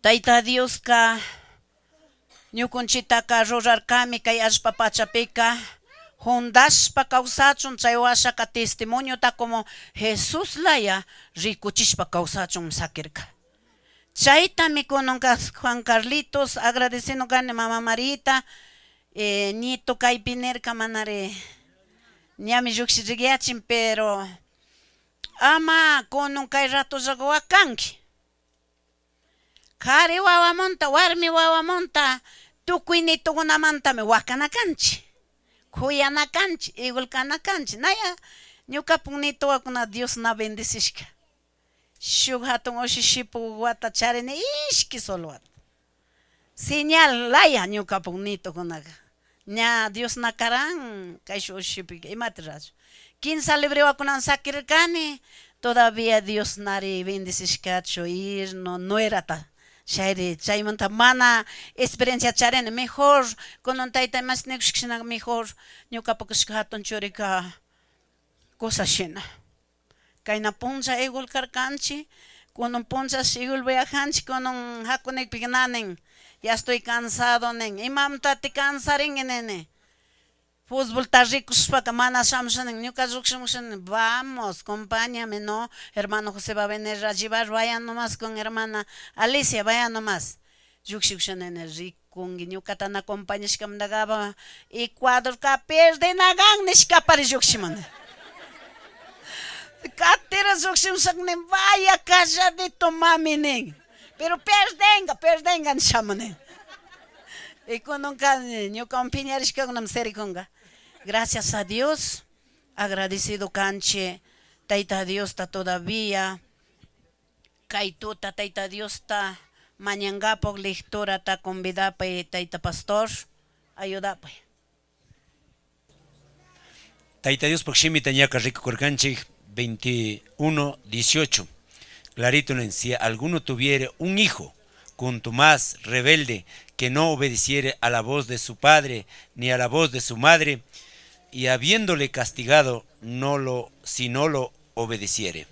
Taita Diosca ñucunchitaca rurarcami cai allpa pachapica jundashpa causachun, chai huashaca testimoniota como Jesús laya ricuchishpa causachunmi saquirca. Chaitami cunanca Juan Carlitos agradecino cani mama Marita, nieto caipi nirca manari ñami llujshiriyachin, pero ama cunan cai ratollaca huacanqui. Jari wawamunta, warmi wawamunta, tucui nietogunamantami huacana canchik, cuyana canchik, igual cana canchik. Naya ñucapak nietowakuna Dios na bendecishka. Shuk hatun ushushipu wata charini ishki solo wata. Señal laya ñucapak nietokunaka. Ña Dios na caran kayshuk ushushipika imata rashun. Quinsa librewakunawan saquirkani, todavía Dios nari bendecishkachu irno nuerata chayri chaymanta mana experiencia charini mejor kunan tayta imash nikushka mejor ñukapak hatun churika cosa shina. Kayna punlla igual karkanchik, kunan punllash igual viajanchik, kunan hakunikpika na nin, ya estoy cansado nin, imamantati cansarinki nini, futbolta rikushpaka mana shamusha nin, ñuka llukshimushani, vamos acompáñame, no, hermano José va a venir a llevar, vaya nomás con hermana Alicia, vaya nomás, llukshikushani nini, rikunki ñukata na acompañashkamantaka Ecuadorka perdenagan nishkapari llukshimuni. Katira llukshimushaka nin, vaya calladito mami nin, pero perdenga, perdenga nishamuni. Y kunanka ñukawan piñarishkakunami sirikunga. Gracias a Dios, agradecido kanchik Tayta Diosta todavía kay tuta Tayta Diosta mañangapak lecturata convidapay Tayta Pastor, ayudapay. Tayta Diospaj shimita ñaka rikukurkanchik 21, 18. Clarito nin, si alguno tuviere un hijo, contumaz, rebelde, que no obedeciere a la voz de su padre ni a la voz de su madre, y habiéndole castigado, no lo, si no lo obedeciere.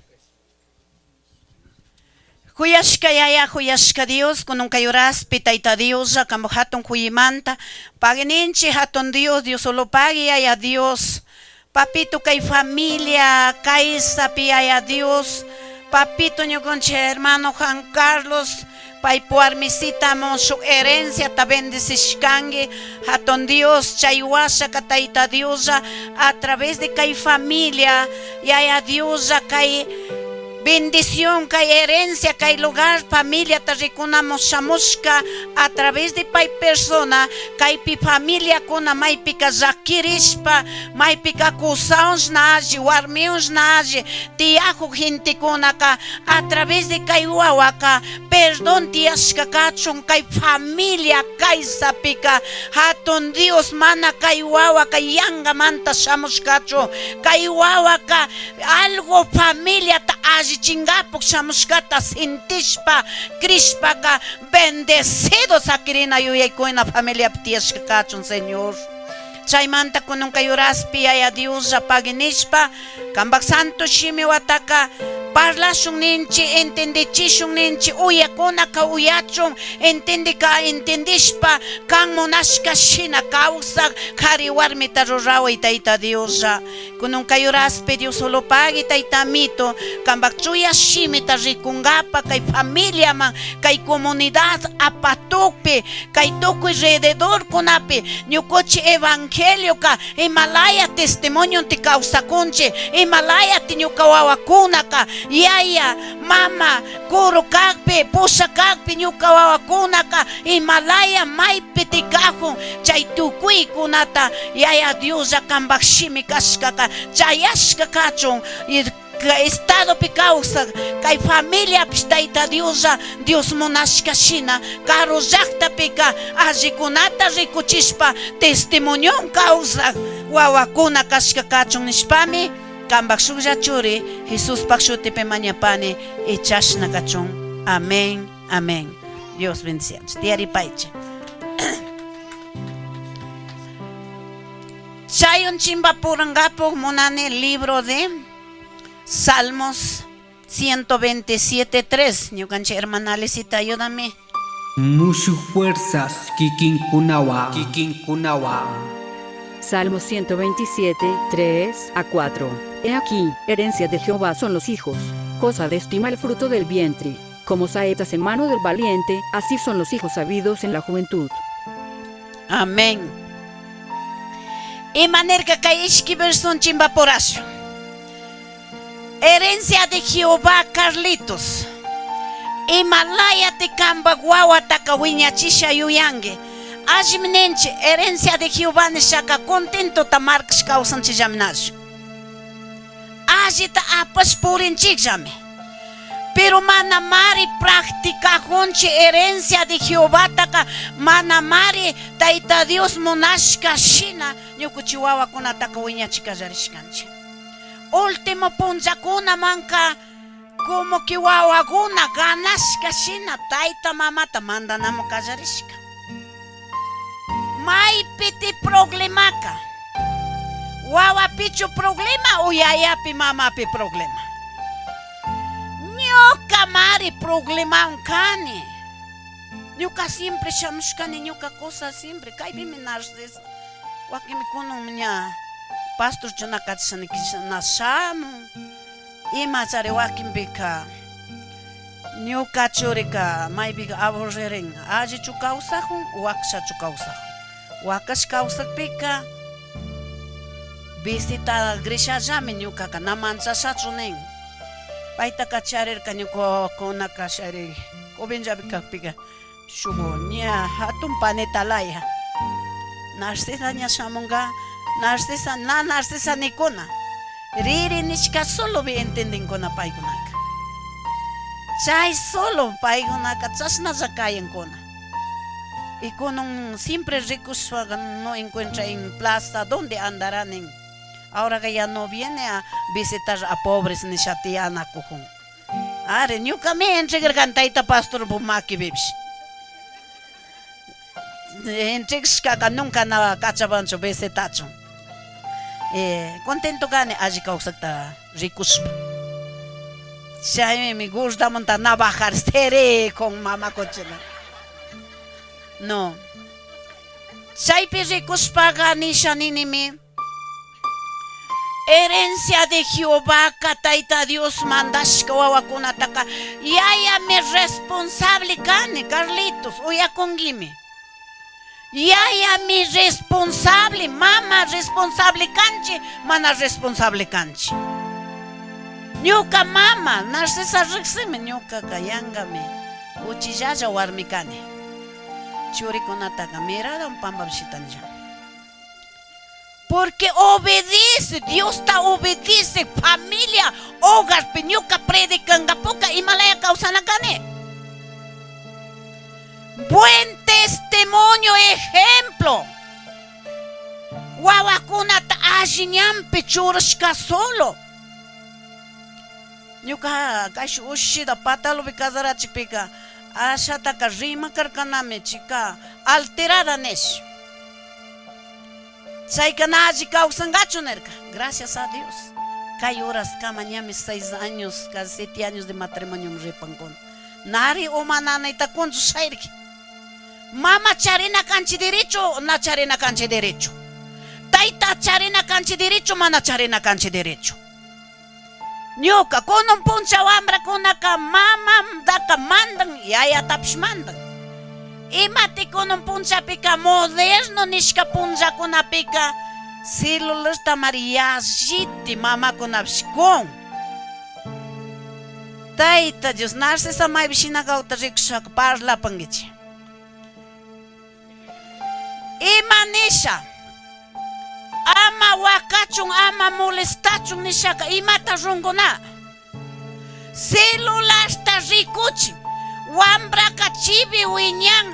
Juyashka yaya, juyashka Dios, kunan kay horaspi Tayta Dioslla kanpak hatun kuyimanta pagui ninchik hatun Dios, Dios solo pagui yaya Dios, papito kay familia kaysapi yaya Dios, papito ñukanchik hermano Juan Carlos, paypa warmisitamun shuk herenciata bendecishkanki hatun Dios, chay washaka Tayta Dioslla a través de kay familia yaya Dioslla kay bendición kay herencia kay lugar familiata rikunamun shamushka a través de pay persona kaypi familiakuna maypika llakirishpa maypika kusawanshna alli warmiwanshna alli tiyakuk gentekunaka a través de kay wawaka perdón tiyashka kachun kay familia kaysapika hatun Dios mana kay wawaka yangamanta shamushkachu kay wawaka algo familiata allichingapak shamushkata sintishpa crishpaka bendecido sakirina yuyaykuna familiapi tiyashka kachun Señor. Chaymanta kunan kay horaspi yaya Dioslla pagui nishpa kanpak santo shimi wataka parlashun ninchik, entendichishun ninchik, uyakunaka uyachun, entendika entendishpa kan munashka shina kawsak kari warmita ruraway Tayta Dioslla. Kunan kay horaspi Dios solo pagui Tayta Amito kanpak chuya shimita rikungapak kay familiaman kay comunidad apatukpi kay tukuy rededorkunapi ñukuchik evangelioka imalaya testimonionti kawsakunchik imalayati ñuka wawakunaka yaya mama kuru kakpi pusha kakpi ñuka wawakunaka imalaya maypi tikajun chay tukuykunata yaya Dioslla kanpak shimi kashkaka chayashka kachun estadopi kawsak kay familiapish Tayta Dioslla Dios munashka shina karu llaktapika allikunata rikuchishpa testimonion kawsak wawakuna kashka kachun nishpami kanpak shuklla churi Jesuspak shutipi mañapani y chashna kachun. Amén, amén. Dios bendicianchik. Tiyaripaychik. Chayun chimpapurankapuk munani libro de Salmos 127.3. Ñukanchik hermana Alicita, ayúdame. Mushuj fuerzas kikinkunawan kikinkunawan. Salmo 127, 3 a 4. He aquí, herencia de Jehová son los hijos, cosa de estima el fruto del vientre. Como saetas en mano del valiente, así son los hijos sabidos en la juventud. Amén. Ima nirca kay ishki verson chimbapurashun. Herencia de Jehová, Carlitos. Ima layati cambaj huahuataca huiñachisha yuyangui. Allimi ninchik, herencia de Jehová nishaka contentota marcash causanchillami nachu. Allita apash purinchikllami. Pero manamari practicajunchik herencia de Jehovataca manamari Taita Dios munashca shina ñukuchik wawakunataka wiñachi kallarishkanchik. Último punllakunamanka como que wawakuna ganashka shina tayta mamata mandanamun kallarishka. Maypiti problemaka? Wawapichu problema o yayapi mamapi problema? Ñuka mari problemawan kani. Ñuka siempre shamushkani ñuka cosa siempre kaypimi narcisa wakinmi kunan ña pastor chuna kachishani na shamun ima chari wakinpika ñuka churika maypika aburririn allichu kawsakun wakshachu kawsakun wakash kawsakpika visita grishallami ñukaka na manchashachu nin paytaka charirka ñuka wawakunaka shari jovenllapi kakpika shuk ña hatun panita laya Narcisa ña shamunga Narcisa na Narcisa nikuna riri nishka solomi entendinkuna paykunaka chay solo paykunaka chashnalla kayankuna y kunan siempre rikushpaka no encuentra en plaza donde andará nin ahoraka ya no viene a visitar a pobres nisha tiyanakujun ari ñukami entregarkani tayta pastorpuk makipipish entregashkaka nunca na kachapanchu visitachun contento kani alli kawsakta rikushpa chaymi gordamanta na bajar seré con mama cochina no chaypi rikushpaka nisha ninimi herencia de Jehovaca Taita Dios mandashka wawakunataka yayami responsable kani Carlitos uyakunguimi yayami responsable mama responsable kanchik mana responsable kanchik ñuka mama Narcisa riksimi ñukaka yangami uchillalla warmi kani churikunataka miradawan pampapi shitanilla Porque obedece, Diosta obedece, familia, hogarpi ñuca predicangapuca imalaya causana cani. Buen testimonio, ejemplo. Wawakunata alli ñanpi churashka solo. Ñuca kaysh ushida patalupi casarachikpika ashataka rimakarkanami chika alterada nish. Chayka na alli kawsankachu nirka. Gracias a Dios. Kay horaskama ñami seis años, casi siete años de matrimonio ripankuna. Nari uma nanayta kunchu shayrki. Mama charina kanchi derecho, na charina kanchi derecho. Tayta charina kanchi derecho, mana charina kanchi derecho. Ñuka kunan puncha wambrakunaka mamamdaka mandan, yayatapish mandan. Imati kunan punchapika moderno nishka punllakunapika celularta mari yalliti mamakunapish kun. Tayta Dios, Narcisa maypi shina kawta rikushaka parlapankichik. Ima nisha? Ama wakachun, ama molestachun nishaka imata runkuna? Celularta rikuchin. Wambraka chibi wiñan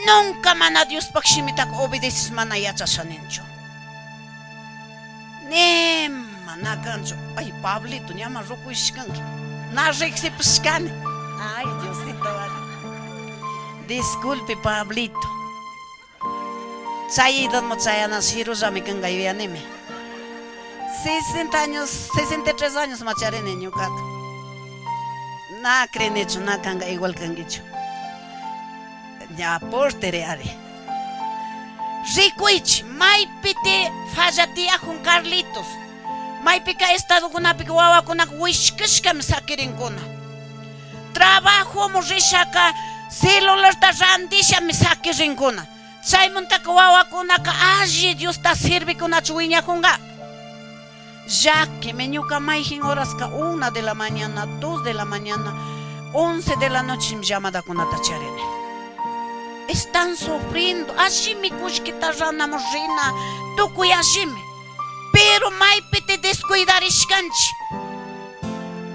nunca mana Diospaj shimitaka obedecish mana yachasha ninchu. Nima na kanchu. Ay, Pablito, ñama rukuyshkanki. Na riksipishkani. Ay, Diosito. Disculpe, Pablito. Chay edadman chayana shirullami kanka yuyanimi. 60 años, 63 años ma charini ñukaka. Na crinichu, na kanka igual kankichu. Ña aporte ari. Ricuichi, maipiti falla tiyajun Carlitos. Maipika estadokunapika wawakunaka wishkishkami sakirinkuna. Trabajomu rishaka celularta randishami sakirinkuna. Chaymantaka wawakunaka alli Diosta servikunachu wiñajunga. Llakimi ñuka mayjin horaska una de la mañana, dos de la mañana, 11 de la noche llamadakunata charini. Están sufriendo, allimi kullkita ranamu rina, tukuy allimi. Pero maypiti descuidarishkanchik.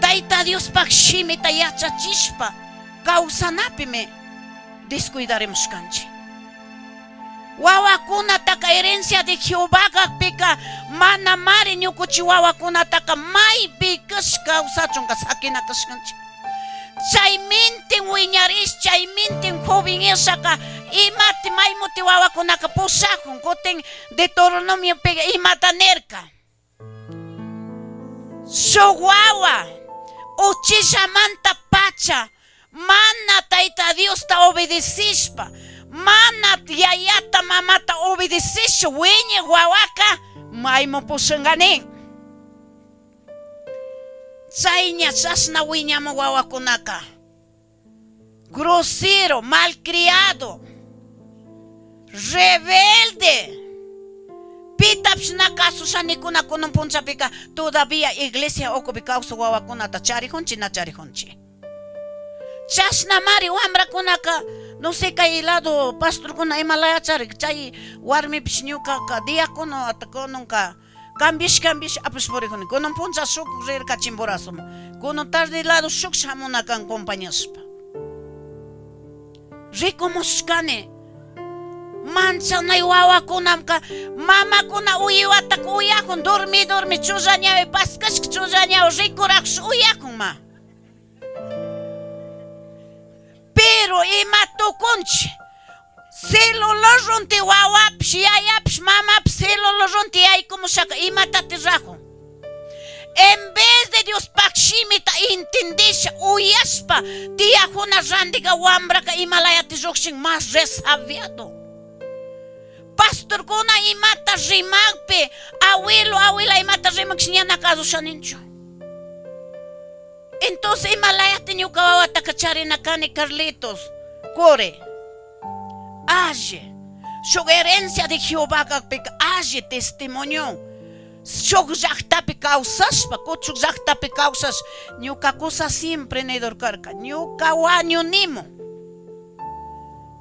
Tayta Diospaj shimita yachachishpa kawsanapimi descuidarimushkanchik. Wawakunataka herencia de Jehová kakpika manamari ñukuchi wawakunataka maypi kashka kawsachunka sakina kashkanchik. Chay mintin wiñarish, chay mintin joven ishaka imati maymuti wawakunaka pushakun kutin Deuteronomiopica imata nirka. Shuk wawa uchillamanta pacha mana Tayta Diosta obedecishpa, mana yayata mamata obedecishpa wiñaj wawaka mayman pushanka nin. Chayña chashna wiñamun wawakunaka. Grosero, malcriado, rebelde. Pitapish na kasusha nikuna kunan punllapika todavía iglesia ukupi kawsaj wawakunata charijunchik na charijunchik. Chashnamari wambrakunaka no sé kay lado pastorkuna ima laya charik chay warmipish ñukaka diácono hasta kunanka cambiash cambiash apash purikuni kunan punlla shuk rirka Chimborazoman kunan tarde lado shuk shamuna kan compañashpa rikumushkani manchanay wawakunamka mamakuna uyiwataka uyakun dormi dormi chulla ñawi paskashka chulla ñawi rikurakush uyakun ma. Pero ima tucunchik? Celular runti wawapish, yayapish, mamapish celular runti yaykumushaka imatati rajun? En vez de Diospaj shimita entendisha, uyashpa tiyajuna randiga wambraka imalayati llujshin mas resabiado. Pastorkuna imata rimajpi, abuelo, abuela imata rimakshi ñana kasusha ninchu. Entonces ima layata ñuka wawataka charina kani Carlitos, Core, alli, shuk herencia de Jehová kakpika alli testimonio, shuk llaktapi kawsashpa, kuchuk llaktapi kawsash, ñuka kusa siempre nidor karka, ñuka wañunimu.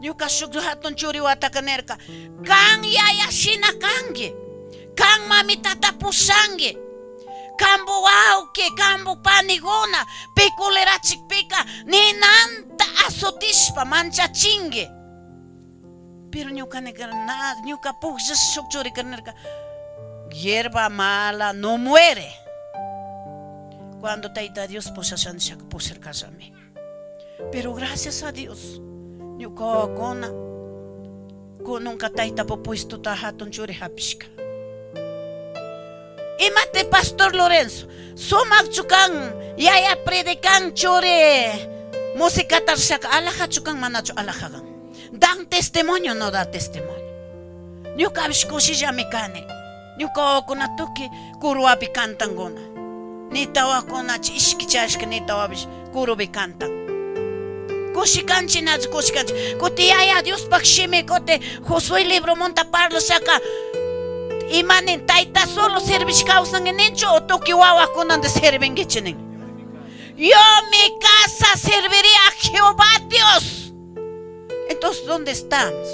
Ñuka shuk jatun churiwataka nirka, kan yaya shina kanki, kan mamitata pushanki, kambu wawki, kambu paniguna piculirachikpika ninanta azotishpa manchachinki. Pero ñuka nirka, na, ñuka pukllash shuk churika nirka, hierba mala no muere. Cuando Tayta Dios pushasha nishaka pusharkallami. Pero gracias a Dios, ñuka wawakuna kununka taytapa puestota hatun churi hapishka. Imate Pastor Lorenzo, sumakchu kan yaya predican churi musicata rishaka alajachu kan manachu alaja kan. Dan testimonio no da testimonio. Ñukapish kushillami kani. Ñuka wawakuna tukuy kuruwapi cantankuna. Nitawakunachi ishki chashka nitawapish kurupi cantan. Kushikanchi nachu kushikanchi. Kuti Yaya Diospaj shimi kuti Josué libromanta parlashaka ima nin tayta solo servish kawsanki ninchu o tukuy wawakunanta servinkichi nin. Yo mi casa serviré a Jehová Dios. Entonces, ¿dónde estamos?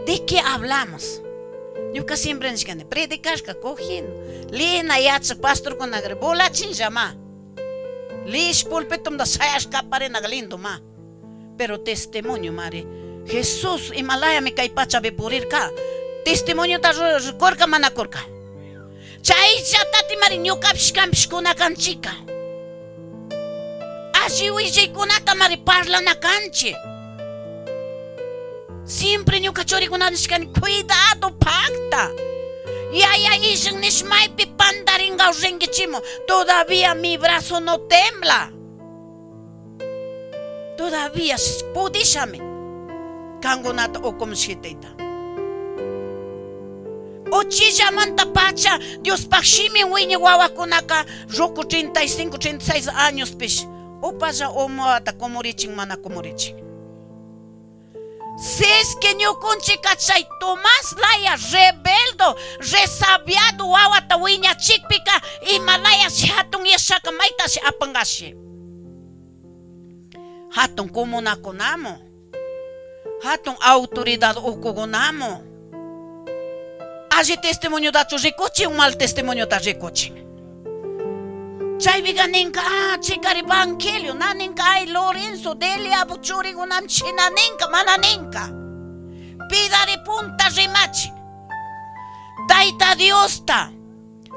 ¿De qué hablamos? Ñuka siempre nishkani, predicashka cojin, lina yachak pastorkunaka volachinlla ma. Lish pulpitumda shayash kaparinaga lindo ma. Pero testimonio mari. Jesús imalayami kay pachapi purirka. Testimoniota kurka mana kurka. Chayllatati mari ñukapish kanpish kunakanchika. Alli willaykunata mari parlana kanchik. Siempre ñuka churikuna nishkani, cuidado pakta. Yaya illan nish maypi pandaringa rinkichimu. Todavía mi brazo no tembla. Todavía pudishami. Cangunata ucuman shitaita. Uchillamanta pacha Diospaj shimi huiña huahuacunaca rucu 35, 36 añospish upalla umata cumurichin mana cumurichin. Si es que ñucunchica chay Tomás laya rebeldo, resabiado huahuata huiñachicpica ima layashi jatun yashaka maitashi apangashi. Jatun comunacunamu, jatun autoridad ucucunamu. Alli testimoniotachu ricuchin, mal testimoniota ricuchin. Chaypica ninka, ah, chikari evangelio, na ninka, ay, Lorenzo, Delia, churikunam shina ninka, mana ninka. Pidari punta rimachin. Tayta Diosta,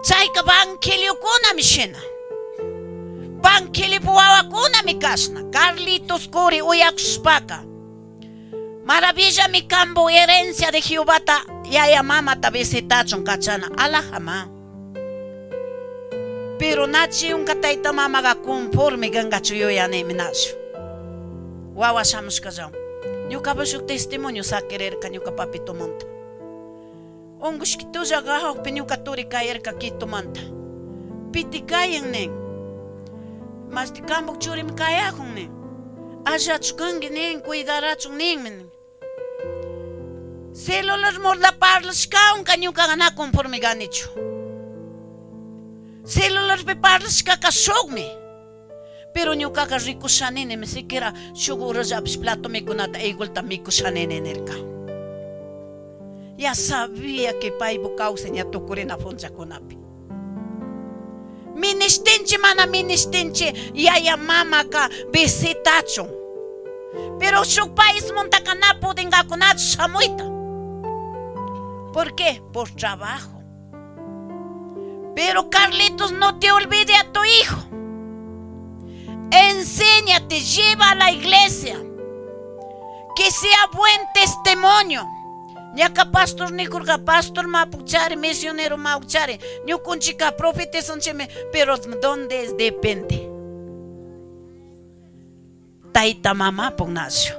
chayka evangeliocunami shina. Evangelio wawakunami kashna. Carlitos Curi uyakushpaka. Maravillami kambo herencia de Jehovata yaya mamata visitachun kachana alajama. Pero nachiunka tayta mamaga conforme gangachu yuyanimi nashu. Wawa shamushkallawan. Ñukapak shuk testimonio saquirirka ñuka papitomanta. Ungushkitulla gajukpi ñuka turi kayarka Quitomanta. Piti kayan nin. Masti kambuk churimi kayajun nin. Allachu kanki nin, cuidarachun ninmi nin. Celular morda parlashkawanka ñukaga na conforme ganichu. Celularpi parlashkaka shukmi. Pero ñukaga rikushanini siquiera shuk horallapish plato mikunata igualta mikushanini nirka. Ya sabía que paypu kawsay ña tukurina punllakunapi. Minishtinchi mana minishtinchi yaya mamaka visitachun. Pero shuk paismuntaka na pudingakunachu shamuyta. ¿Por qué? Por trabajo. Pero Carlitos, no te olvide a tu hijo. Enséñate, lleva a la iglesia. Que sea buen testimonio. Ñaka pastor nikurka, pastor mapuchari, misionero mapuchari, ñukunchika profetizanchimi, pero ¿dónde es? Depende. Tayta mamapuk nacio.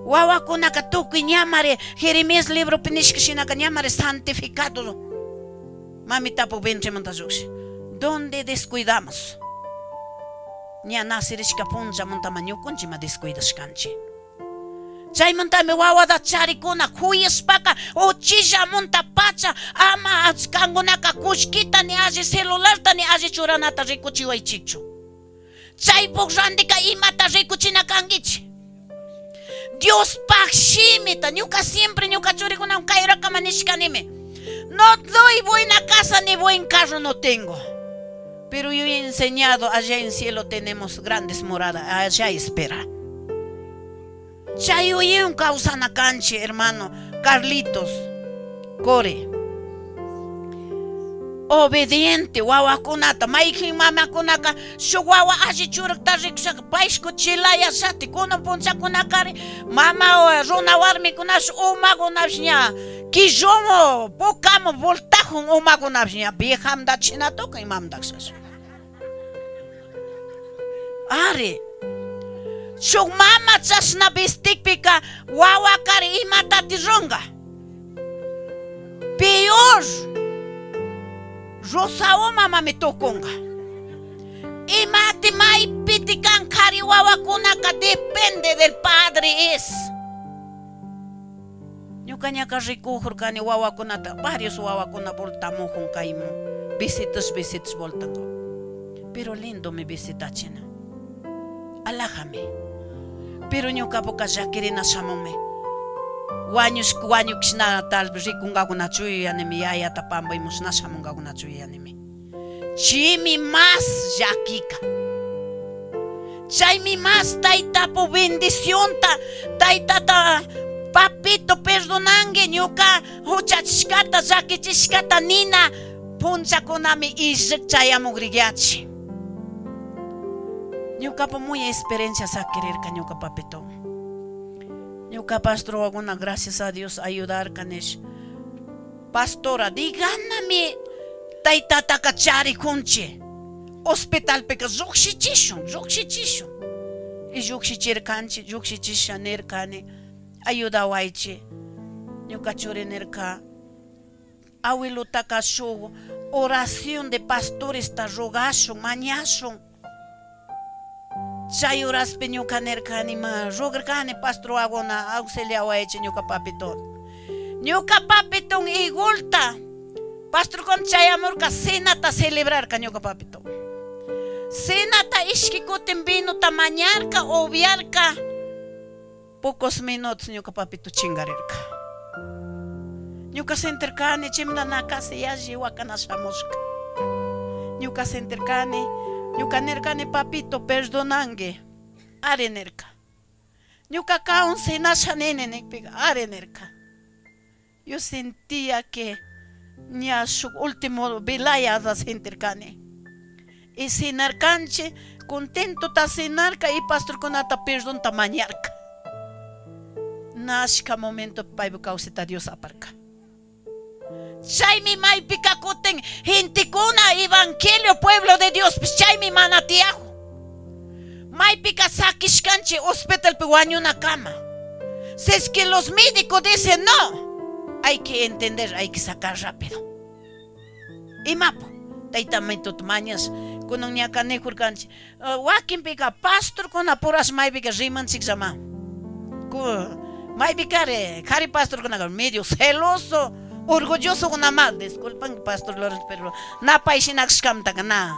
Wawakunaka tukuy ñamari, Jeremías libropi nishka shinaka ñamari santificado. Mamitapuk vientremanta llukshi. ¿Dónde descuidamos? Ña nacirishka punllamantama ñukunchima descuidashkanchik. Chaymantami wawata charikuna juyashpaka uchillamunta pacha ama kankunaka kullkita ni alli celularta ni alli churanata rikuchiwaychikchu. Chaypuk randika imata rikuchina kankichik. Diospaj shimita ñuka siempre ñuka churikunawan kayrakama nishkanimi. No doy buena casa ni buen carro no tengo. Pero yo he enseñado allá en cielo tenemos grandes moradas, allá espera. Chay uyun kawsana kanchik, hermano Carlitos Core. Obediente wawakunata, mayqin mamakunaka shuk wawa alli churakta rikushaka payshku chilayashati kunan punllakunakari mama runa warmikunash umakunapish ña quillumu pukamu voltajun umakunapish ña viejamda chinatukun imamdakshas. Ari, shuk mama chashna vestikpika wawakari imatati runga. Peor, rosao mamami tukunga. Imati maypiti kan kari wawakunaka depende del padre es. Ñuka ñaka rikujurkani wawakunata, varios wawakuna voltamujun kaymu, visitas visitas voltango. Pero lindo mi visitachina. Alájame. Pero ñukapuka llakirina shamunmi. Wañush wañukshina tal vez rikungakunachu yuyanimi yayata pampaymushna shamungakunachu yuyanimi. Chaymi más llakika. Chaymi más taytapu bendicionta taytata papito perdonanki ñuka huchachishkata llakichishkata nina punllakunami illik chayamukriyachi. Ñukapa muy experiencia saquirirka ñuka papito. Ñuka pastorwakuna gracias a Dios ayudarka nish. Pastora, diganami taytataka charikunchi. Hospitalpika llukshichishun, llukshichishun. Y llujshichircanchi, llujshichisha nircani, ayudahuaichi. Ñuca churi nirca, abuelotaca shuj oración de pastoresta rogashun, mañashun. Chay horaspi ñuca nircani, ma rogarcani pastor wawakuna auxiliahuaichi ñuca papito. Ñuca papiton igulta pastorkuna chayamurca cenata celebrarca ñuca papito. Cenata ishqui cutin vinota mañarca, ubiarca. Pocos minutos ñuca papito chingarirca. Ñuca sentircani chaymanta na casi yalli huacana shamushca. Ñuca sentircani, ñuca nircani papito perdonangui, ari nirca. Ñuca caun cenasha nini nijpica ari nirca. Yo sentía que ña shuk último velayada sentircani. Y cenarcanchi, contentota cenarca y pastorcunata perdonta mañarca. Na ashca momento paypa kawsayta Dios aparca. Chaymi maypica cutin gentecuna evangelio pueblo de Diospish chaymi mana tiyajun. Maypica saquishcanchi hospitalpi wañunacama. Si es que los médicos dicen no, hay que entender, hay que sacar rápido. Imapu tayta amituta mañash kunan ñaqa nijurkanchik wakinpiqa pastorkuna purash maypiqa rimanchikllama. Maypikari qhari pastorkunaqa medio celoso, orgullosokunamá, disculpan pastor Lorenzo pero na pay shina kashkamantaka na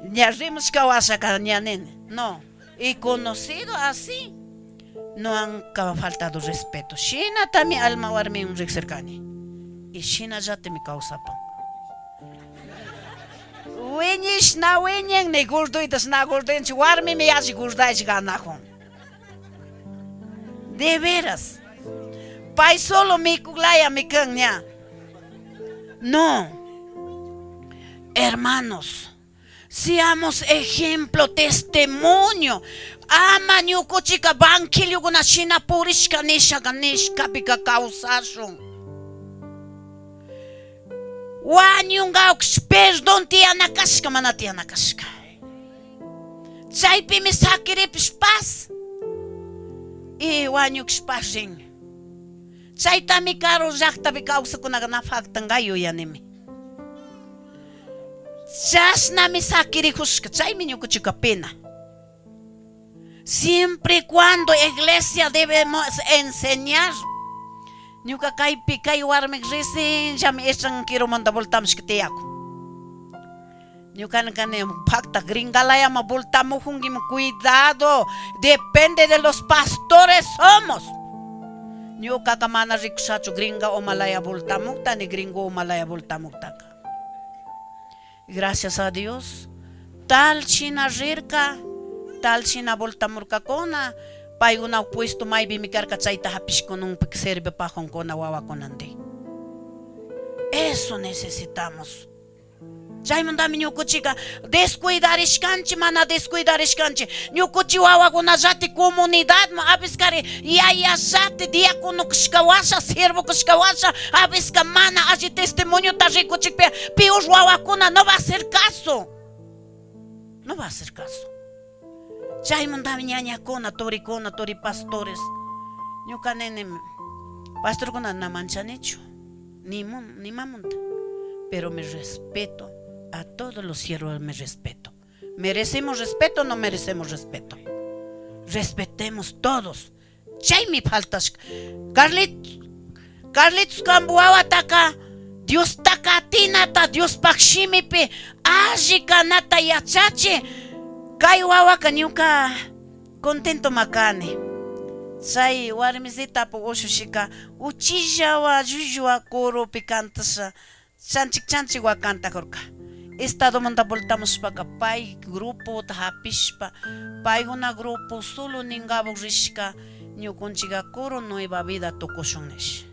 ña rimashka washaka ña nini, no, he conocido así, no han faltado respeto, shinatami alma warmiwan riksirkani y shinallatami kawsapan. Wiñish na wiñin ni gorduytash na gordunchu, warmimi yalli gordaysh ganajun. De veras. Pay solo mikuqlayami kan ña. No. Hermanos, seamos ejemplo, testimonio. Ama ñukuchika evangeliokunata shina purishka nishaka nishkapika kawsashun. Wañunkakush perdón tiyana kashka mana tiyana kashka. Chaypimi sakiripish paz y wañukshpash rin. Chaytami karu llaktapi kawsakunaqa na faltanga yuyanimi. Chashnami sakirijushka, chaymi ñukuchika pena. Siempre y cuando iglesia debemos enseñar. Ñuka kaypi kay warmik recienllami extranjeromanta voltamushka tiyakun. Ñuka kani pakta gringalayama voltamujunguiman, cuidado, depende de los pastores somos. Ñukaka mana rikushachu gringa umalaya voltamukta ni gringo umalaya voltamuktaka. Gracias a Dios, tal shina rirka, tal shina voltamurkakuna, paykuna puesto maypimi karka chayta hapishkununpi servipajunkuna wawakunantin. Eso necesitamos. Chaymantami ñukuchika descuidarishkanchik mana descuidarishkanchik ñukuchi wawakunallati comunidadman apiskari yayallati diácono kashka washa siervo kashka washa apiska mana alli testimoniota rikuchikpi peor wawakuna no va a hacer caso, no va a hacer caso. Chaymantami ñañakuna turikuna turi pastores ñuka nini pastorkuna na manchanichu nimamunta pero mi respeto a todos los siervos mi respeto. ¿Merecemos respeto o no merecemos respeto? Respetemos todos. Chaymi faltashka. Carlitos, Carlitos kambu wawataka Diosta katinata Diospaj shimipi alli kanata yachachi. Kay wawaka ñuka contento makani. Chay warmisitapu ushushika uchillawa llullua coropi cantasha chanchik chanchikwa cantakurka. Estadomanta voltamushpaka pay grupota hapishpa paykuna grupo solo ningabuk rishka ñukunchika coro Nueva Vida tukushun nish.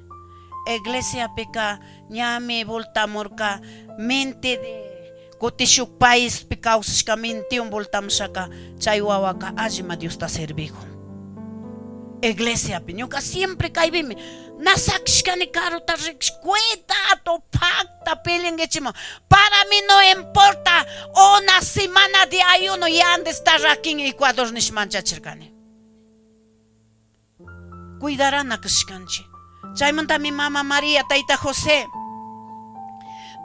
Iglesiapika ñami voltamurka mente de kutishuk paispi kawsashka mentewan voltamushaka chay wawaka allima Diosta servikun. Iglesiapi ñuka siempre kaypimi na sakishkani carrota rikish cuidado pacta peleanguichiman para mí no importa una semana de ayuno ya han de estar aquí en Ecuador nish manchachirkani. Cuidarana kashkanchi. Chaymantami mama María, tayta José,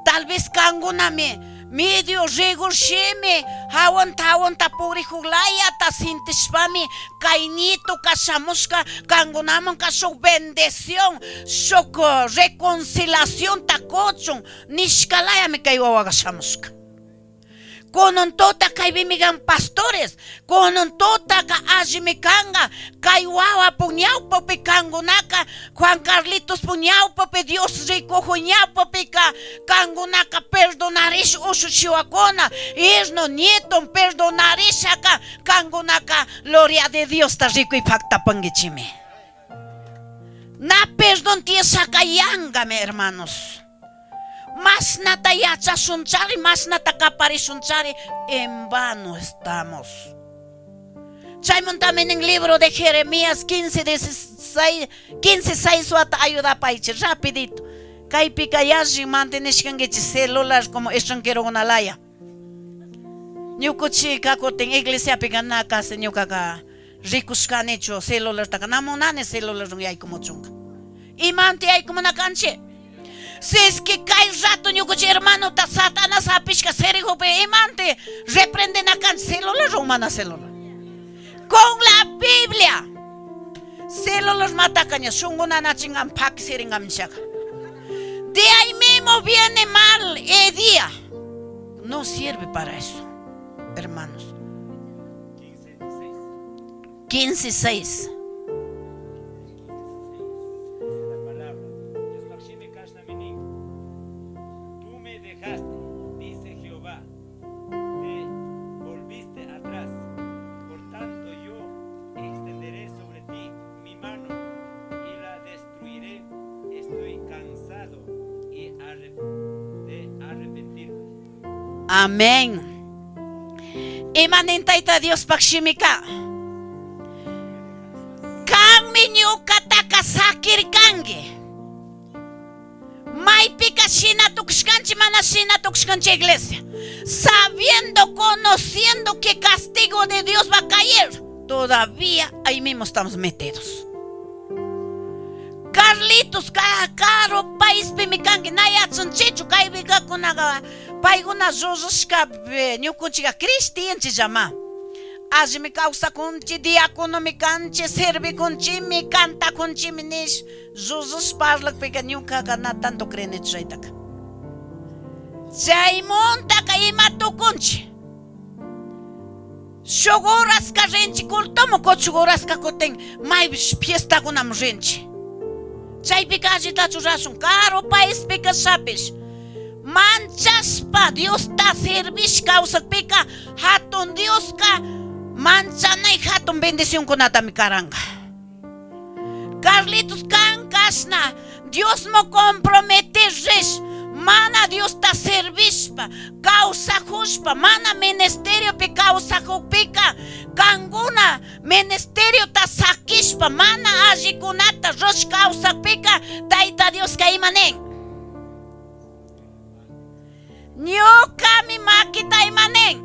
tal vez kangunami medio rigor shimi hawanta hawanta purijuj layata sintishpami kay nietoka shamushka kangunamanka shuk bendición, shuk reconciliacionta kuchun nishka layami kay wawaka shamushka. Kunan tuta kaypimi kan pastores, kunan tutaka allimi kanka, kay wawapu ñawpapi kankunaka, Juan Carlitospu ñawpapi, Dios rikuju ñawpapika kankunaka perdonarish ushuchiwakuna, yerno nieton perdonarishaka kankunaka gloria de Diosta rikuy paktapankichimi. Na perdón tiyashaka yangami hermanos. Mashnata yachashunchari, mashnata caparishunchari, en vano estamos. Chaymantami nin libro de Jeremías 15, 16, 15, 6 wata ayudapaychi, rapidito. Kaypika yalli mantenishkankichik celular como extranjerokunalaya. Ñukuchika kutin iglesiapika na casi ñukaka rikushkanichu celulartaka na munani celularwan yaykumuchunka. Imanti yaykumunakanchik? Si es que kay rato ñukuchik hermanota Satanás hapishka sirijupi imanti reprendinakanchik celularwan mana celular. Con la Biblia. Celular mataka ña shungu nanachingan paki siringami nishaka. De ahí mismo viene mal idea. No sirve para eso, hermanos. 15, 6. Tú me dejaste, dice Jehová, te volviste atrás. Por tanto, yo extenderé sobre ti mi mano y la destruiré. Estoy cansado y de arrepentirme. Amén. Ima nin Tayta Diospaj shimika? Kanmi ñucataca saquircangui. Maypika shina tukushkanchik, mana shina tukushkanchik iglesia. Sabiendo, conociendo que castigo de Dios va a caer, todavía ahí mismo estamos metidos. Carlitos, karu paispimi kanki, na yachanchichu, kaypikakunaqa paykuna rurashka ñukunchikka cristianchikllama. Allimi kawsakunchik, diaconomi kanchik, servikunchikmi, cantakunchikmi nish rurash parlakpika ñukaqa na tanto creenichu chaytaka. Chaymuntaka ima tukunchik? Shuk horaska rinchik cultoman, kuchuk horaska kutin maypish fiestakunaman rinchik. Chaypika allitachu rashun, karu paispika kashapish manchashpa Diosta servish kawsakpika jatun Dioska manchanay jatun bendicionkunatami karanka. Carlitos kan kashna Diosman comprometer rish mana Diosta servishpa kawsajushpa mana ministeriopi kawsajukpika kankuna ministeriota sakishpa mana allikunata rush kawsakpika Tayta Dioska ima nin? Ñukami makita ima nin?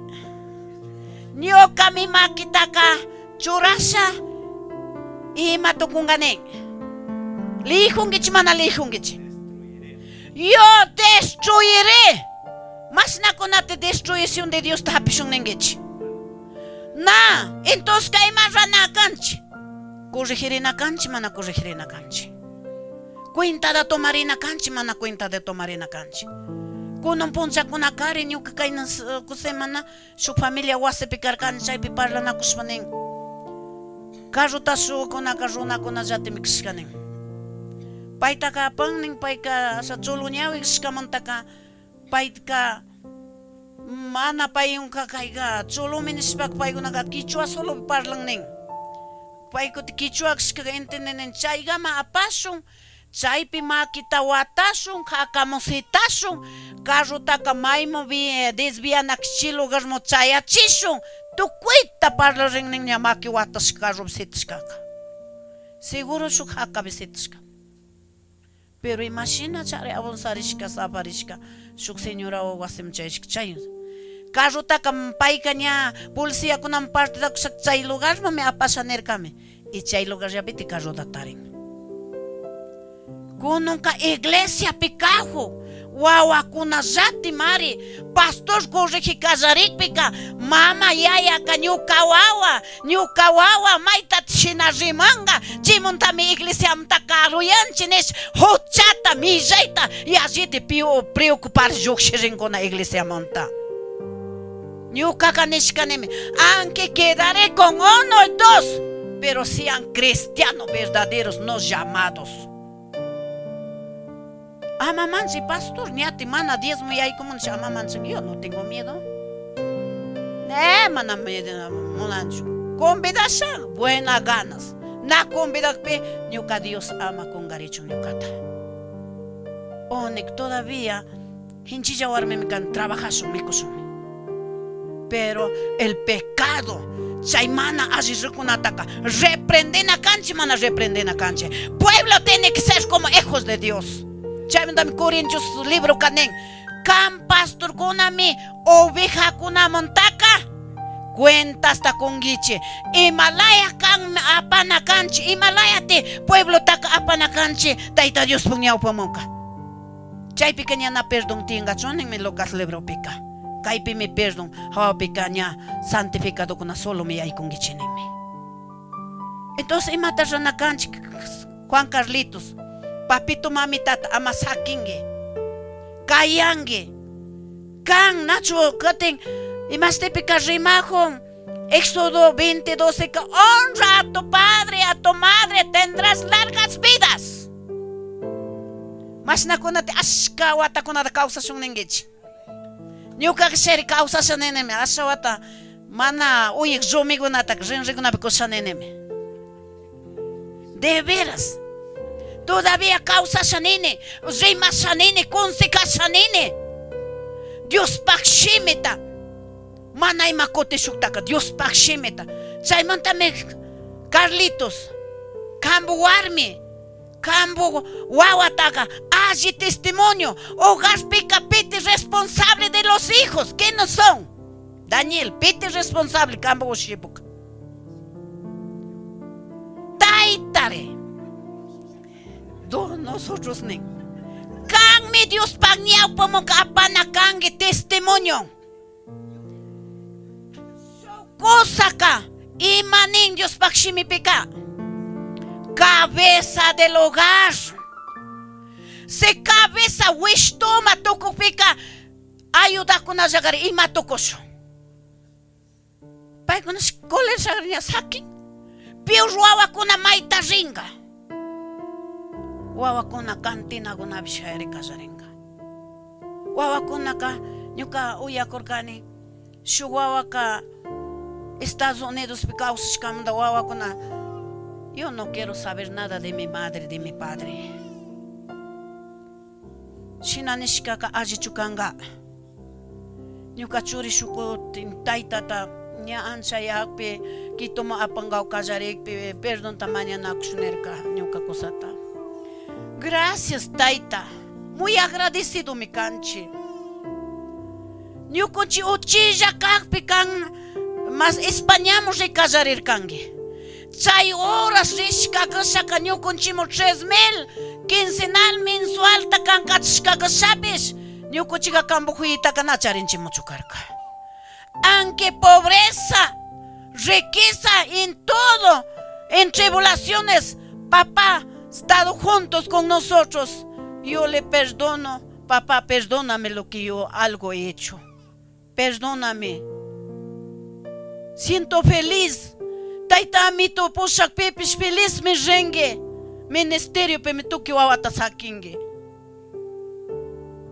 Ñukami makitaka churasha ima tukunga nin? Liyijunkichik mana liyijunkichik? Yo destruiré. Mashnakunata destruición de Diosta hapishun ninkichik? Na, entonces ima rana kanchik? Corregirina kanchik mana corregirina kanchik? Cuentada tomarina kanchik mana cuenta de tomarina kanchik? Kunan punllakunakari ñuka kayna semana shuk familia wasipi karkani chaypi parlanakushpa nin carrota shuwakunaka runakunallatimi kashka nin. Paytaka apan nin payka asha chulu ñawi kashkamantaka payka mana payunka kayka chulumi nishpaka paykunaka kichwa solo parlan nin. Paykuti kichwa kashkaka entendinin chaygama apashun chaypi makita watashun hakamusitashun carrotaka maymu desviana chi lugarmu chayachishun tukuyta parlarin nin ña maki watashka carropi sitashkaka. Seguro shuk jaka visitashka. Pero imashina chari abonsarishka, safarishka, shuk señorawan wasiman chayashka chay carrotaka payka ña policiakunaman partida kushaka chay lugarmanmi apasha nirkami y chay lugarllapiti carrota tarin. Kununka iglesiapi kaju wawakunallatimari pastor corrigi kallarikpika mama yayaka ñuka wawa, ñuka wawa maita shina rimanga chaymuntami iglesiamanta karuyanchi nish juchata millaita yalliti preocupar llujshirinkuna iglesiamanta. Ñukaka nishkanimi, aunque quedaré con uno o dos, pero sean cristianos verdaderos, no llamados. Ama manchi pastor, ñati mana diezmo yaykumun ama manchin, yo no tengo miedo. Ne, mana miedo munanchu. Convidasha, buena ganas. Na convidakpi, ñuka Dios ama kungarichun ñukata. Onik todavía, hinchilla warmimi kan trabajashun mikushunmi. Pero el pecado, chay mana alli rikunataka, reprendena kanchi, mana reprendena kanchi. Pueblo tiene que ser como hijos de Dios. Chaymantami Corintios libro kanin, kan pastorkunami ovejakunamantaka cuentasta kunguichi. Imalaya kan apana kanchi, imalayati pueblotaka apana kanchi, Tayta Dios ñawpamunka. Chaypika ña na perdón tingachu ninmi Lucas libropika. Kaypimi perdón, hawapika ña santificadokuna solo mi yaykunkichi ninmi. Entonces imata rurana kanchik Juan Carlitos, papito mamitata ama sakinki, kayanki, kan nachu katin imastipika rimajun Éxodo 20:12 ka honra a tu padre, a tu madre, tendrás largas vidas. Mashnakunata ashka watakunata kawsashun ninkichik. Ñukaka shari kawsasha ninimi, asha wata mana uyak rumikunataka rinrikunapi kusha ninimi. De veras. Todavía kawsasha nini, rimasha nini, consejasha nini. Diospaj shimita mana ima kutishuktaka Diospaj shimita. Chaymantami Carlitos, kambu warmi, kambu wawataka alli testimonio, hogarpika piti responsable de los hijos, ¿quiénes son? Daniel, piti responsable kambu ushipuka. Taytare. Do nosotros nin. Kanmi Diospaj ñawpamunka apana kanki testimonio. Cosaka ima nin Diospaj shimipika. Cabeza del hogar. Se cabeza wishtuma tukukpika ayudakunallakari ima tukushun. Paykuna colegio sakin. Pior wawakuna mayta ringa. Wawakuna cantinakunapi shayari kallaringa. Wawakunaka ñuka uyakurkani shuk wawaka Estados Unidospi kawsashkamanta wawakuna yo no quiero saber nada de mi madre, de mi padre. Shina nishkaka allichu kanka. Ñuka churi shukutin taytata ña anchayakpi Quitoman apankaw kallarikpi perdonta mañanakush nirka ñuka kusata. Gracias tayta, muy agradecido mi kanchi. Ñukunchik uchilla kakpi kan mas Españaman ri kallarirkanki. Chay horas rishka kashaka ñukunchikman 3000 quincenal mensualta kan kachishka kashapish ñukunchika kampu juyitaka na charinchikmanchu karka. Aunque pobreza, riqueza en todo, en tribulaciones, papá estado juntos con nosotros. Yo le perdono, papá, perdóname lo que yo algo he hecho. Perdóname. Siento feliz. Tayta amito pushakpipish feliz mi rinki. Ministerio mi tukuy wawata sakinki.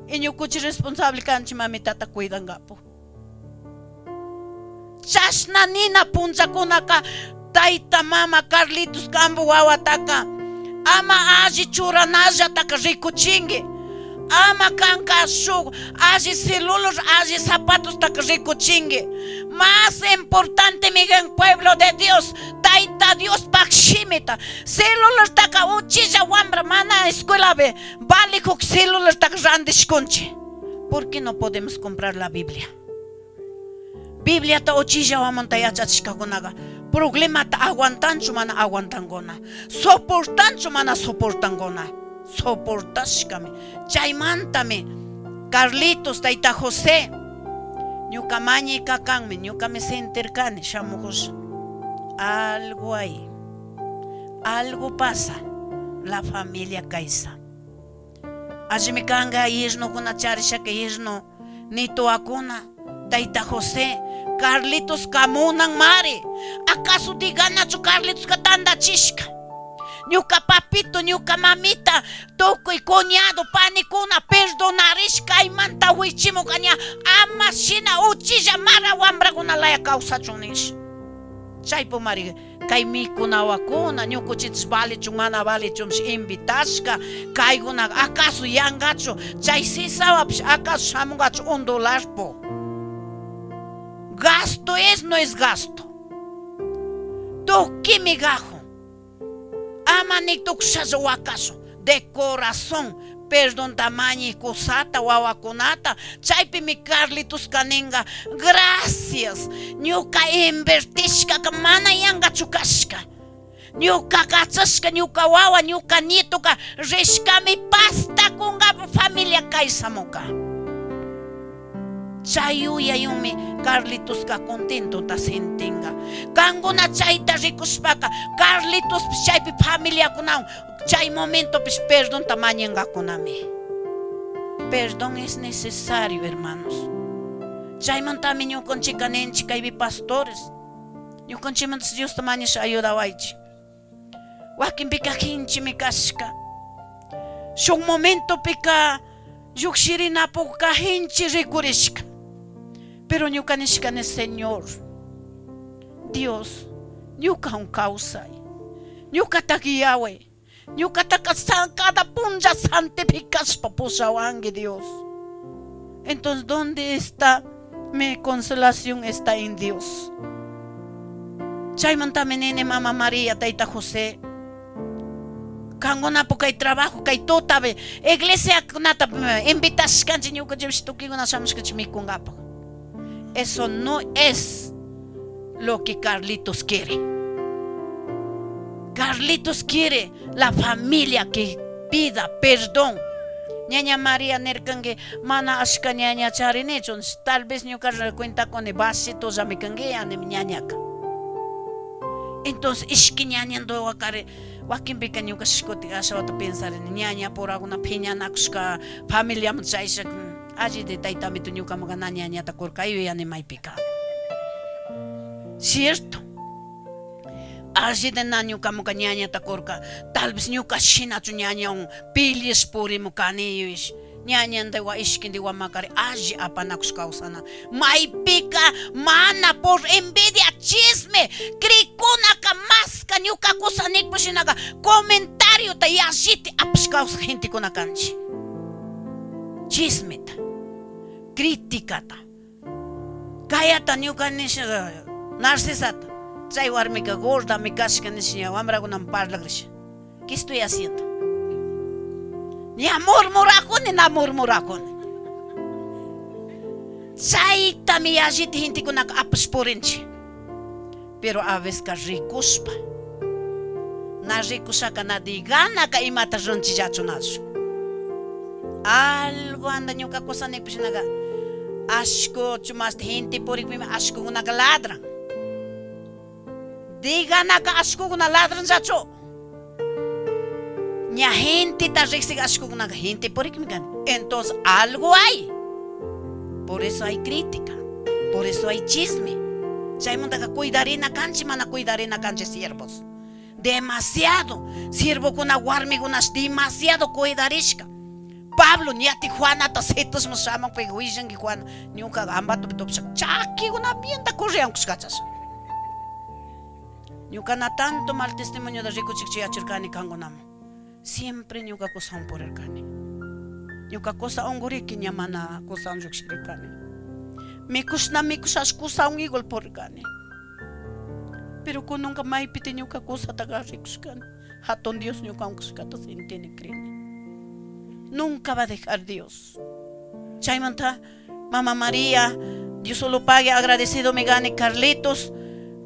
Y ñukuchi responsable kanchik mamitata cuidangapu. Chashna nina punllakunaka tayta mama Carlitos kambu wawataka ama alli churanallataka rikuchinki. Ama kanka shuk alli celular, alli zapatostaka rikuchinki. Más importantemi kan pueblo de Dios, Tayta Diospaj shimita. Celulartaka uchilla wambra mana escuelapi valikuk celulartaka randishkunchik. ¿Por qué no podemos comprar la Biblia? Bibliata uchilla wamunta yachachishkakunaqa problemata aguantanchu mana aguantankuna, soportanchu mana soportankuna, soportashkami. Chaymantami Carlitos, tayta José, ñuka mañika kanmi, ñukami sentirkani shamukusha. Algo hay, algo pasa, la familia kaysa. Allimi kanga yernokuna charishaka yerno nituwakuna, tayta José, Carlitos kamunan mari, acaso diganachu Carlitoska tandachishka? Ñuka papito, ñuka mamita, tukuy cuñado, panikuna perdonarishka kaymanta wichimuka ña ama shina uchilla mara wambrakuna laya kawsachun nish. Chaypumari kay mikunawakuna ñukuchitish valichun mana valichunpish invitashka kaykunaka acaso yankachu chay sisawapish acaso shamunkachu un dólarpo. Gasto es no es gasto. Tukimi gajun. Ama ni tukushalla wakashun de corazón perdonta mañi kusata wawakunata chaypimi Carlitoska ninka gracias ñuka invertishkaka mana yankachu kashka ñuka kachashka ñuka wawa ñuka nietoka rishkami pasta kunkapak familia kaysamuka. Chay yuyayunmi Carlitoska contentota sentinga. Kankuna chayta rikushpaka Carlitospish chaypi familiakunawan chay momentopish perdonta mañangakunami. Perdón es necesario, hermanos. Chaymantami ñukanchika ninchik kaypi pastores. Ñukanchikmantash Diosta mañasha ayudawaychik. Wakinpika jinchimi kashka. Shuk momentopika llujshirinapukka jinchi rikurishka. Pero ñuka nishkani, Señor, Dios, ñukawan kawsay. Ñukata guiaway. Ñukataka cada punlla santificashpa pushawanki, Dios. Entonces, ¿dónde está mi consolación? Está en Dios. Chaymantami nini mama María, tayta José. Kankunapu kay trabajo, kay tutapi iglesiakunata invitashkanchik ñukanchikpish tukuykuna shamushkanchik mikunkapak. Eso no es lo que Carlitos quiere. Carlitos quiere la familia que pida perdón. Ñaña María nirkanki mana ashka ñaña charinichu, tal vez ñuka cuentakuni vasitollami kanki yanimi ñañaka. Entonces ishki ñañanduwakari wakinpika ñuka shikutin ashawata pensarini ñaña purakuna phiñanakushka familiaman chayshak alli taytamito ñukamanka na ñañata kurka yuyani maypika. Cierto. Alli de na ñukamanka ñañata kurka, tal vez ñuka shinachu ñañawan pilish purimukani yuyish. Ñañandiwa ishkindiwa makari alli apanakush kawsana. Maypika mana por envidia, chisme, crikunaka maska ñuka kusa nikpushinaka comentariota yalliti apash kawsaj gentekuna kanchik. Chismeta, criticata. Kayata ñuka nisha Narcisata, chay warmika gordami kashka nisha ña wambrakunaman parlakrisha. ¿Qué estoy haciendo? Ña murmurakuni, na murmurakuni. Chaytami yallita gentekunaka apash purinchik. Pero a veces rikushpa, na rikushaka na diganaka imata runchillachu nachu. Algo anda ñuka kusa nikpishinaga ashku mashti gente purikpimi ashkukunaka ladran. Diganaka ashkukuna ladranllachu. Ña genteta riksik ashkukunaka gente purikmi kan. Entonces algo hay. Por eso hay crítica. Por eso hay chisme. Chaymantaka cuidarina kanchik mana cuidarina kanchik siervos. Demasiado. Siervokuna warmikunash demasiado cuidarishka. Pablo ñati Juanata situsman shamunpi willanki Juana ñukaqa Ambatopi tupasha chakikuna bienta corriyankushkachasha. Ñuka na tanto mal testimonio rikuchik yachirkani kankunaman. Siempre ñuka kusawan purirkani. Ñuca cusa unguriki ña mana cusawan llujshircani. Micushna micushash cusawan igual purircani. Pero cunanca maipiti ñuca cusataca ricushcani. Jatun Dios ñucawan cashcata sintini, crini. Nunca va a dejar Dios. Chaymanta Mama María, Dios solo pague agradecido mi gani Carlitos,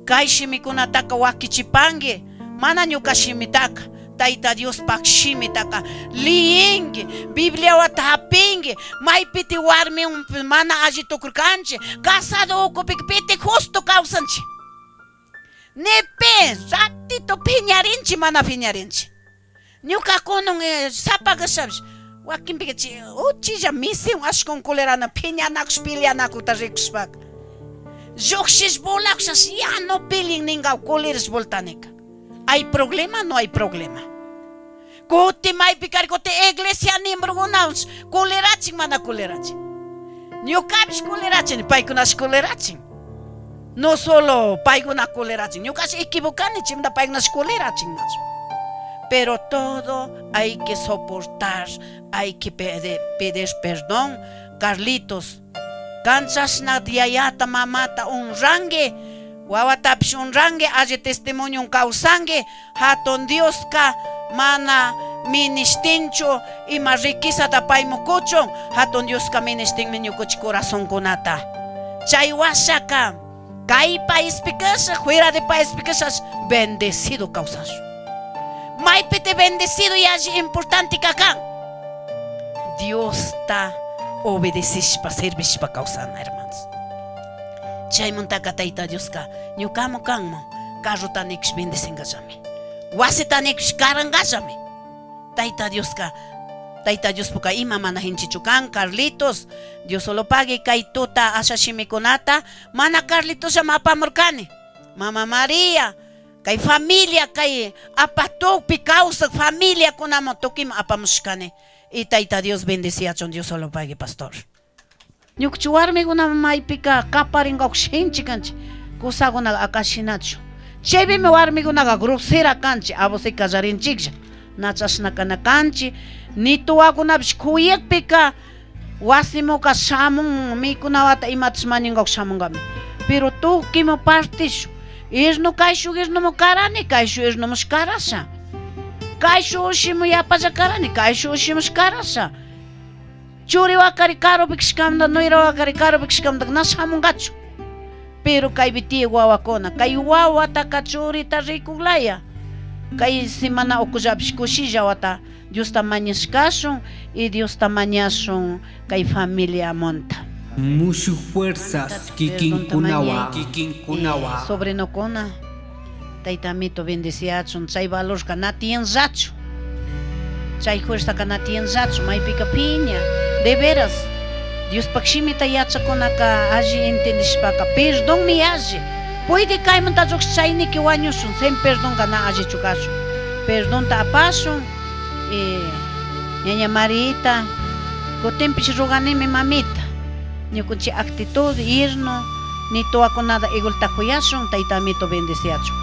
kay shimikunataka wakichipangui, mana ñuka shimitaka, Tayta Diospak shimitaka liyingui, Bibliawata hapingui, maypiti warmi mana alli tukurkanchi, casado ukupika piti justo kawsanchi. Nipi ratito piñarinchi mana piñarinchi. Ñuka kunun sapa kashapish wakinpika chay uchilla misiwan ashkun culerana piñanakush peleanakuta rikushpaka llukshish volakushash ya no peleen ninga culerish voltanika. Hay problema no hay problema. Kuti maypi kari kuti iglesia miembrokunapish culerachin mana culerachin. Ñukapish culerachini paykunash culerachin. No solo paykuna culerachin, ñukash equivocani chaymanta paykunash culerachin nachu. Pero todo hay que soportar, hay que pedir perdón. Carlitos, kan chashna yayata mamata honrangui, wawatapish honrangui, alli testimonio kawsangui, Jatun Dioska mana minishtinchu ima riquezata paymu kuchun, Jatun Dioska minishtinmi ñukuchik corazonkunata. Chay washaka kay paispi kasha, fuera de paispi kashash bendecido kawsashun. Maypiti bendecido yalli importante kakan? Diosta obedecishpa, servishpa kawsana, hermanos. Chaymantaka Tayta Dioska ñukamu kanmu carrota nikush bendecingallami. Wasita nikush karangallami. Tayta Dioska Tayta Diospuka ima mana jinchichu kan, Carlitos. Dios solo pague kay tuta asha shimikunata mana Carlitosllama apamurkani. Mama María, kay familia kay apatupi kawsak familiakunaman tukuyman apamushkani. Y Tayta Dios bendeciachun, Dios solo pague, pastor. Ñukuchik warmikuna maypika kaparinkapak shinchi kanchik, kusakunaka akashinachu. Chaypimi warmikunaka grosera kanchik, abusay kallarinchiklla. Na chashna kana kanchik, ni tuwakunapish kuyakpika wasimuka shamun mikunawata imatash mañankapak shamunkami. Pero tukuy partishu, irnu kayshuk irnumu karani, kayshuk irnumush karasha. Kayshuk ushimu yapalla karani, kayshuk ushimush karasha. Churi wakari karupi kashkamanta, nuera wakari karupi kashkamanta na shamungachu. Pero kaypi tiyak wawakuna, kay wawataka churita rikuklaya, kay semana ukullapish kushilla wata Diosta mañashkashun y Diosta mañashun kay familiamunta. Mushuk fuerzas kikinkunawan, kikinkunawan. Sobrinokuna, Tayta Amito bendeciachun, chay valorka na tiyanllachu. Chay fuerzaka na tiyanllachu, maypika piña. De veras, Diospak shimita yachakunaka alli entendishpaka perdonmi alli. Puydi kaymanta llukshish chayniki wañushun, sin perdonka na allichu kashun. Perdonta apashun, y ñaña Marita, kutinpish roganimi mamita, ñukunchik actitud, irno, ni tuwakunata igualta kuyashun, Tayta Amito bendeciachun.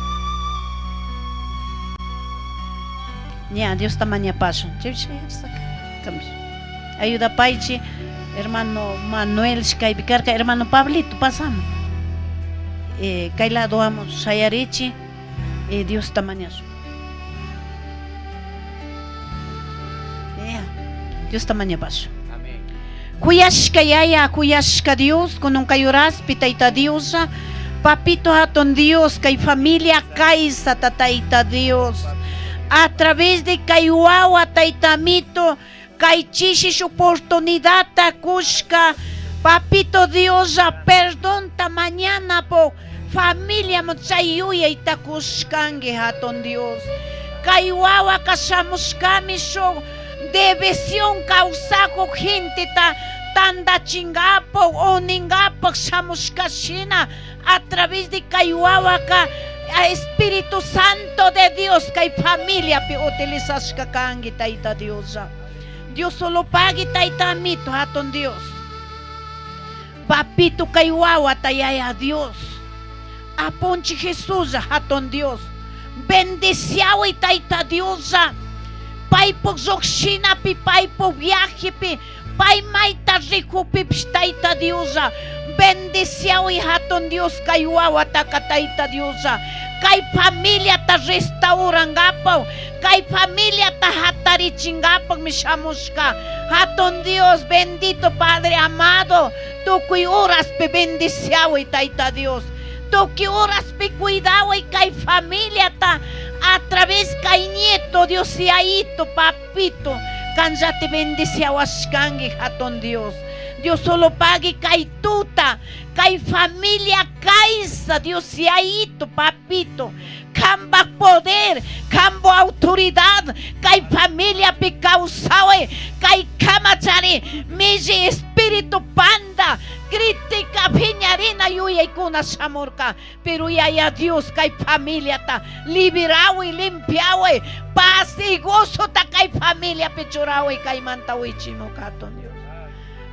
Ña, Diosta mañapashun. Ayudapaychi, hermano Manuel kaypi karka, hermano Pablito, pasamos. Kay lado amo shayarichi, Diosta mañashun. Diosta mañapashun. Kuyashka yaya, kuyashka Dios, kunan kay horaspi Tayta Dioslla, Papito hatun Dios, kay familia kaysata Tayta Dios, a través de kay wawa Tayta Amito, kay chishish oportunidadta kushka, Papito Dioslla, perdonta mañanapo familiaman chay yuyayta kushkanki hatun Dios. Kay wawaka shamushkami shuk división kawsakuk genteta tandachingapak, uningapak shamushka shina, a través de kay wawaka Espíritu Santo de Dios kay familiapi utilizashka kanki Tayta Dioslla. Dios solo pagui Tayta Amito hatun Dios. Papito kay wawata Yaya Dios. Apunchik Jesuslla hatun Dios. Bendiciawi Tayta Dioslla. Paipuj llujshinapi, paipuj viajepi, pai maita rijujpipish Taita Dioslla bendiciahui Jatun Dios cai huahuataca Taita Dioslla cai familiata restaurangapaj, cai familiata jatarichingapajmi shamushca. Jatun Dios, bendito Padre amado, tucui horaspi bendiciahui Taita Dios. Tucui horaspi cuidahui cai familiata a través cai nieto Dios yaito, papito, canllati bendiciahuashcangui Jatun Dios. Dios solo pagui cai tuta, cai familia caisa, Dios yaito, papito, cambaj poder, cambo autoridad, cai familiapi causahui, cai camachari, milli espíritu panda, crítica, phiñarina yuyaicuna shamurca, pero Yaya Dios cai familiata liberahui, limpiahui, paz y gozota cai familiapi churahui, caimanta huichimuca, Jatun Dios.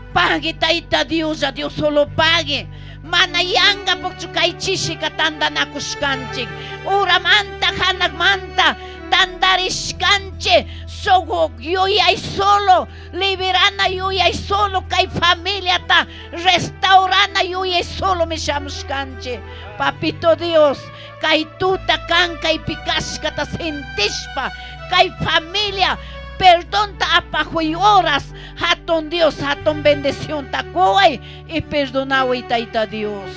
Pagui Taita Dios, Dios solo pagui. Mana yanga pukchu kay chishika tandanakushkanchik. Uramanta, hanakmanta tandarishkanchik. Shugu yuyay solo, liberana yuyay solo, kay familiata restaurana yuyay solo mishamushkanchik. Papito Dios, kay tuta kan kaypi kashkata sentishpa, kay familia perdonta apajuy horas, Jatun Dios, jatun bendicionta kuway y perdonahuy Tayta Dios.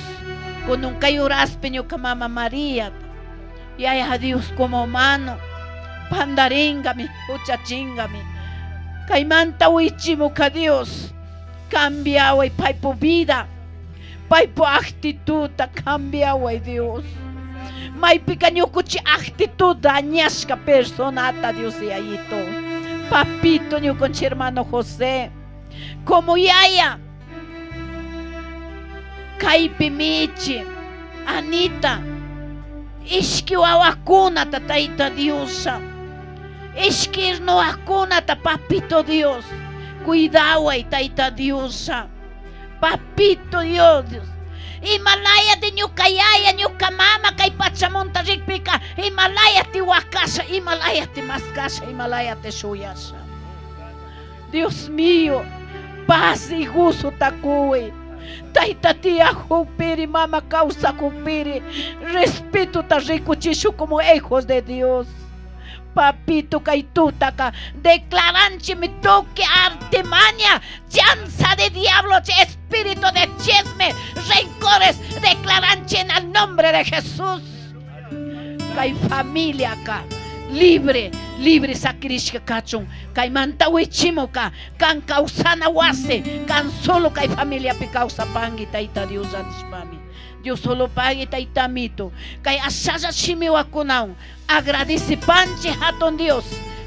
Kunun kay horaspi ñuka mama María, Yaya Dios como mano, pandaringami, huchachingami. Kaymanta wichimuka Dios, cambiaway paypu vida, paypu actitudta cambiaway Dios. Maypika ñukuchi actitud dañashka personata Dios yayito. Papito ñukunchi hermano José, como yaya, kaypi michi, Anita, ishki wawakunata Tayta Dioslla, ishki irnuwakunata Papito Dios, cuidaway Tayta Dioslla, Papito Dios, Himalaya de ñuka yaya, ñuka mama kay pachamunta rikpika, Himalaya ti wakasha, Himalaya ti maskasha, Himalaya ti shuyasha. Dios mío, paz y gozo takuwi. Tayta tiyajukpiri, mama kawsakukpiri, respetota rikuchishu como hijos de Dios. Papito kay tutaka declaranchimi tukuy artimaña, chanza de diablo, espíritu de chisme, rencores, declaranchi en el nombre de Jesús. Kay familia ka libre, libre sakirishka kachun, kaymanta wichimuka, kan kawsana wasi, kan solo kay familiapi kawsapanki Tayta Dios nishpami. Dios solo pagui Tayta Amito, kay ashalla shimiwakunawan agradecipanchi Hatun Dios,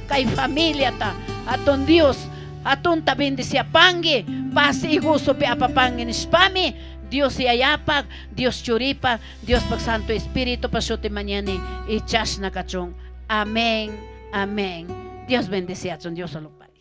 kay familiata, Hatun Dios, hatunta bendiciapanki, paz y gozopi apapanki nishpami, Dios Yayapak, Dios Churipak, Diospak Santo Espíritu shuti mañani y chashna kachun. Amén, amén. Dios bendeciachun, Dios solo pague.